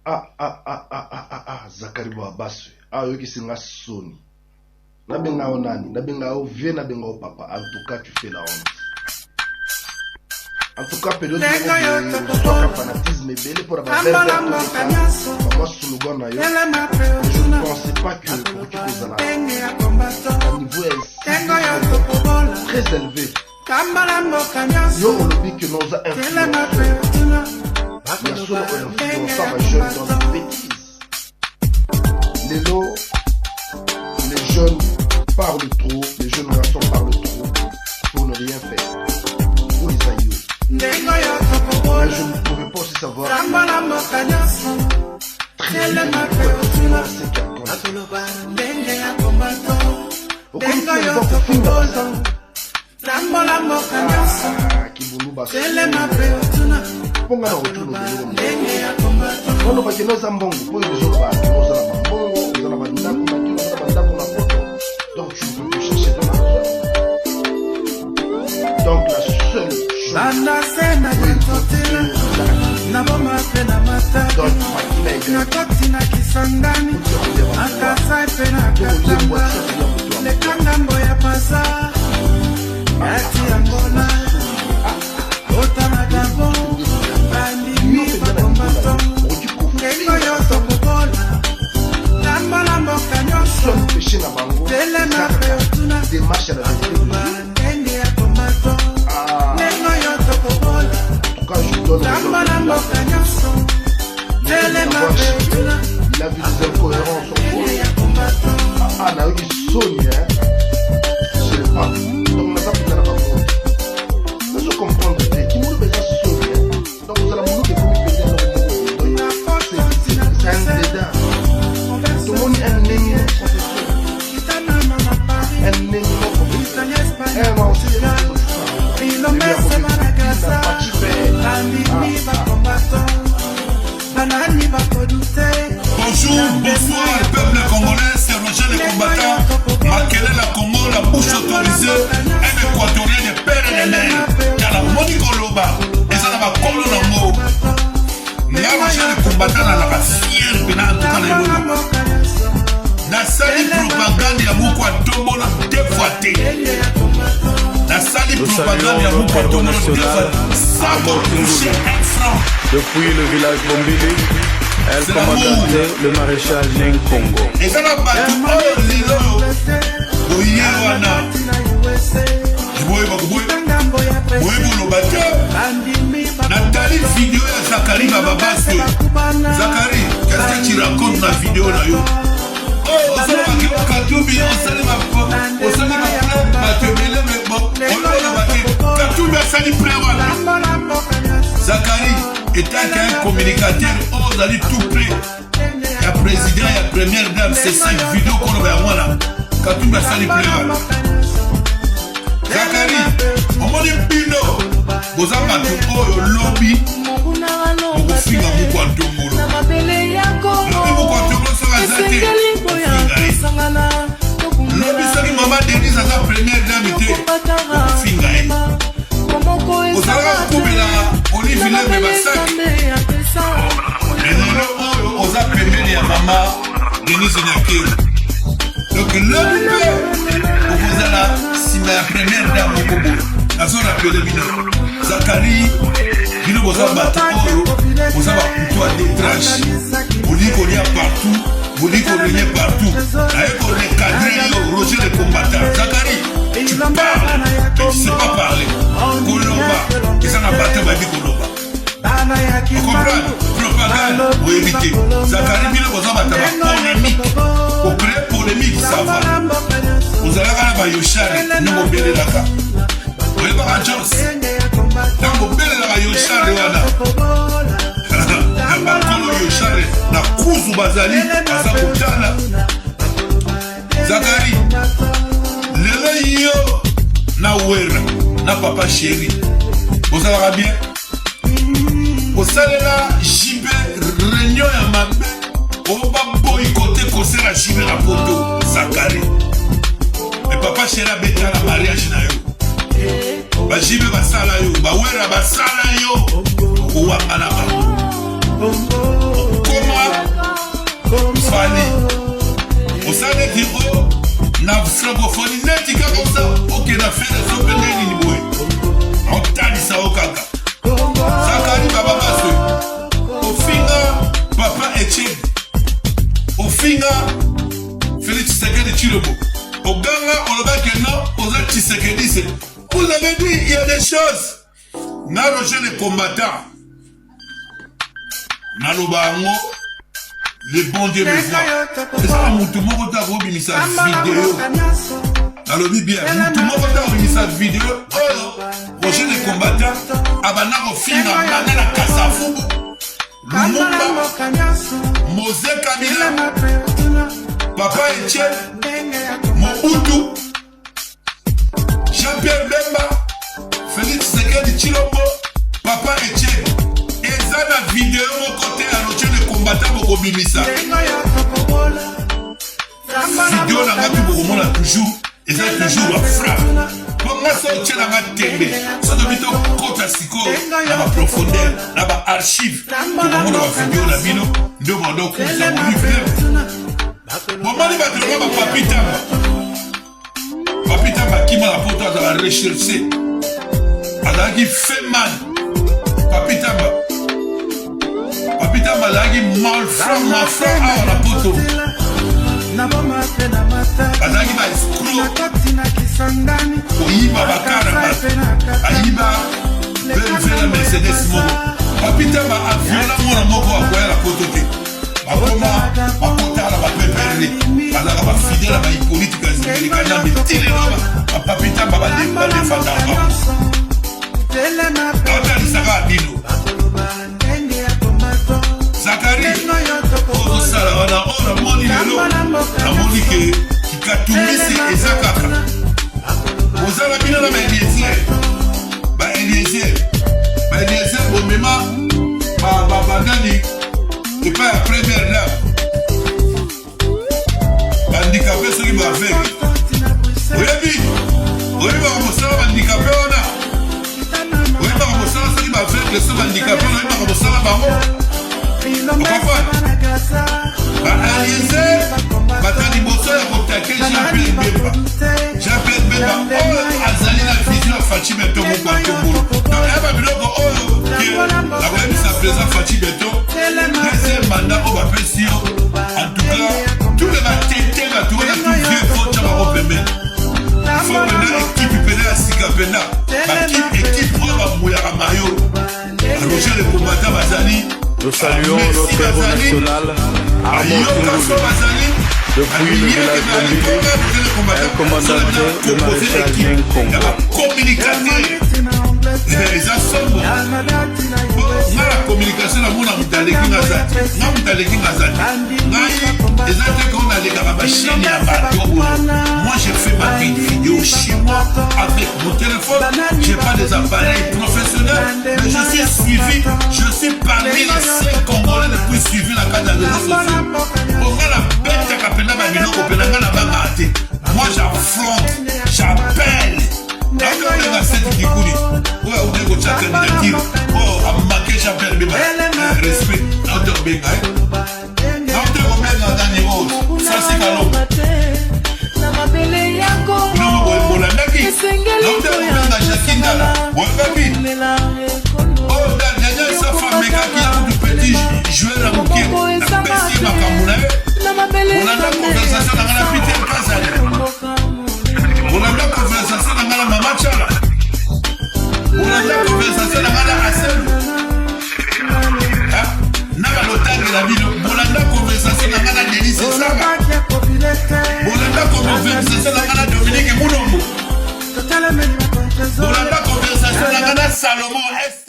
Ah ah ah ah ah ah ah Zakari Boabaswe ah oyokisi nga soni nabenga yo nani nabenga yo vieux nabenga yo papa en tout cas tu fais la honte en tout cas période moko fanatisme ebele mpo na bamwa slogan na yo je ne pensais pas que okoki kozala na niveau ya très élevé yo olobi que non oza influenceur ya solo oinfluença ba jeune dans des bêtises lelo les jeunes parlent trop les jeunes garçons parlent trop pour ne rien faire pour les aïeux mais je ne pouvais pas aussi savoir très vite influencer quelqu'un okomi kofinga basala Tambola mboka nyonso. Ah, kibulu ba. Telema pe otuna. Mpo nga na kotuna obele ndenge ya combattant. Ono bakende oza mbongo mpo yo deja oloba kende oza na bambongo oza na bandako na kino oza na bandako na poto donc tu ne peux plus chercher de l'argent donc la seule chose Banda se na kantotela na boma pe na matadi donc makila egali nakoti na kisangani na kasai pe na katanga leka ngambo ya pasa kati ya ngola ota na gabon bandimi bakombato ndenge oyo tokobola tambola mboka nyonso péché na bango telema pe otuna démarche ya la vérité de aloba Dieu ndenge ya kombato ah ndenge oyo tokobola en tout cas je donne tambola raison mboka nyonso telema d'avoir pe otuna il a vu des incohérences en ndenge toi ya kombato ah nayoki soni hein je sais pas donc naza mpenza na bango nazo comprendre te kimuluba eza soni hein donc ozala moluba ekomi mpenza eloko moko boye na poto tina c'est un bruxelles dédain converse tomoni un éminent professeur kitana mama paris un éminent professeur italie espagne un ancien portugal bilomese bana gaza bandimi bakombato banani bakodute Bonjour, bonsoir, peuple congolais, c'est Roger le combattant, Makelele Congo, la bouche autorisée, un équatorien de père et de mère, Tala Monique Oloba, eza na bakolo nango. Nga Roger le combattant nalaka fier mpena en tout cas na eloko. Nasali propagande ya moko atombola deux fois te. Nasali Nous propagande saluons ya moko notre héros atombola deux national, fois sans Armand toucher Tungulu. un franc. Depuis le village Bombili, El C'est l'amour. Comandante, le maréchal Nengkongo. Eza na bato oyo lelo boye wana boye boloba te natali video ya zakari bababaswe zakari qu'est-ce que tu racontes na video na yo oyo osalaka katumbi osali osali baplein bato ebele ololoba te katumbi asali plein wana zakari etake un communicateur oyo ozali tout près ya président ya première dame c'est cinq video koloba yango wana katumbi asali plein wana zakari omoni bino boza bato oyo lobi bokofinga moko ya ntombolo lobi moko ya ntombolo soki aza te ofinga ye lobi soki mama denise aza première dame te okofinga ye ozalaka kokubela olive lembe basaki mais lelo oyo oza pembeni ya mama denise nyakeru donc lobi mpe okozala nsima ya première dame moko boye nazorapele bino zakari bino boza bato oyo boza bakutu ya détrache bolingi kolia partout bolingi korenye partout naye korecadre yo roger le combattant zakari tu parles mais tu sais pas parler koloba eza na bato bayebi koloba okomprendre propagande oyebi te zakari bino boza bato ya bapolémique kocrée polémique ça va ozalaka na bayoshare ndenge obelelaka oyebaka jos ntango obelelaka yoshare wana na bakolo yoshare na kuzu bazali baza kotala zakari lelo yo na wera na papa chéri bozalaka bien kosalela jb réunion ya mabe oyo baboykote kosela jb na poto zakari me papa chéri abeta na mariage na yo bajibe basala yo bawera basala yo okowangana bango okoma ya fere so mpe ndenge nini boye otalisa yo kaka zakari baba baswe ofinga papa etienne ofinga félix tshisekedi tshilombo oganga olobaki non oza tshisekedise. Vous avez dit il y a des choses na Roger le combattant naloba yango, le bon Dieu me voit. Eza na motu moko te akobimisa video, nalobi bien, motu moko te akobimisa video oyo Roger le combattant abanda kofinga banda na Kasavubu, Lumumba, Mzee Kabila, papa Etienne, Mobutu, Jean-Pierre Bemba, Félix Tshisekedi Tshilombo, papa Etienne. Eza na video moko te ya Roger le combattant bokobimisa video na nga mpe bokomona toujours, eza toujours bafrappe. Mpo nga so otie na nga tembe, so tobi tokɔta sikoyo na baprofondeur na baarchive, tokomona bavideo na bino nde banda okumisa molivre. Bomoni bato longa bapapi Tamba, papi Tamba akima na poto, azala recherché, azalaki feman. Papi Tamba, papi Tamba azalaki malfrat, malfrat awa na poto, bazalaki baescroc, koyiba bakara bato, ayiba BMW na Mercedes moko. Papi Tamba aviola mwana moko, akoya na poto te. Bakoma bakotala baPPRD, bazalaka bafidèle ya baHippolyte Kanambe ti lelo. Bapapi Tamba badefandaka bango, baotalisaka bino. Zakari, ozosala wana oyo namoni lelo, namoni ke kikatumbisi eza kaka bozala bino na baeliezer, baeliezer, baeliezer. Bomema banani epai ya première dame, bahandicapé soki baaveugle. Oyebi, oyebaka mosala bahandicapé wana, oyebaka mosala soki baaveugle so bahandicapé wana, oyebaka mosala bango. Okomprendre, baeliezer bato ya liboso ya kotake Jean-Pierre Bemba. Jean-Pierre Bemba oyo azali na vision ya Fatshi Béton moko atombolo. Donc eya babiloko oyo ke nakoyebisa président Fatshi Béton, deuxième mandat oyo bapesi yo, en tout cas tous les batete, bato wana tout vieux, faut tia bango pembeni. Faut mpenza équipe pene ya sika, mpenza baéquipe oyo bamuyaka mayo. Roger le combattant bazali. Nous saluons notre héros national, Armand Tungulu. Depuis le village Bombili, el comandante le maréchal Nyenkongo. Communicateur eza sombo. Nga na communication, namona moto aleki nga aza te, nga moto aleki nga aza te. Ngai eza te ko nalekaka bachaîne ya bato. Moi, je fais ma petite vidéo chez moi avec mon téléphone. J'ai pas des appareils professionnels, mais je suis suivi, je suis parmi les 5 Congolais les plus suivis na kati ya réseaux sociaux. Onga nabetaka mpenza babiloko mpena, nga nabangaka te. Moi, j'affronte, j'appelle. Nakobenga Seth Kikuni oyo auti kotya candidature, oyo amake Jean-Pierre Bemba respect. Nauti kobenga, nauti kobenga nani oyo, Francis Kalombo. Bino bolandaki, nauti kobenga Jacki Ndala, boyebaki oyo Daniel Safa amekaki ya kutu petit joueur ya moke, napesi ye makambo na ye. Bolanda conversation na ngai na Peter Kazali, bolanda conversation na ngai na Mama Tshala, bolanda conversation na ngai na Aselu na balotangela bino, bolanda conversation na ngai na Denis Esanga, bolanda conversation na ngai na Dominique Munombo, bolanda conversation na ngai na Salomon S.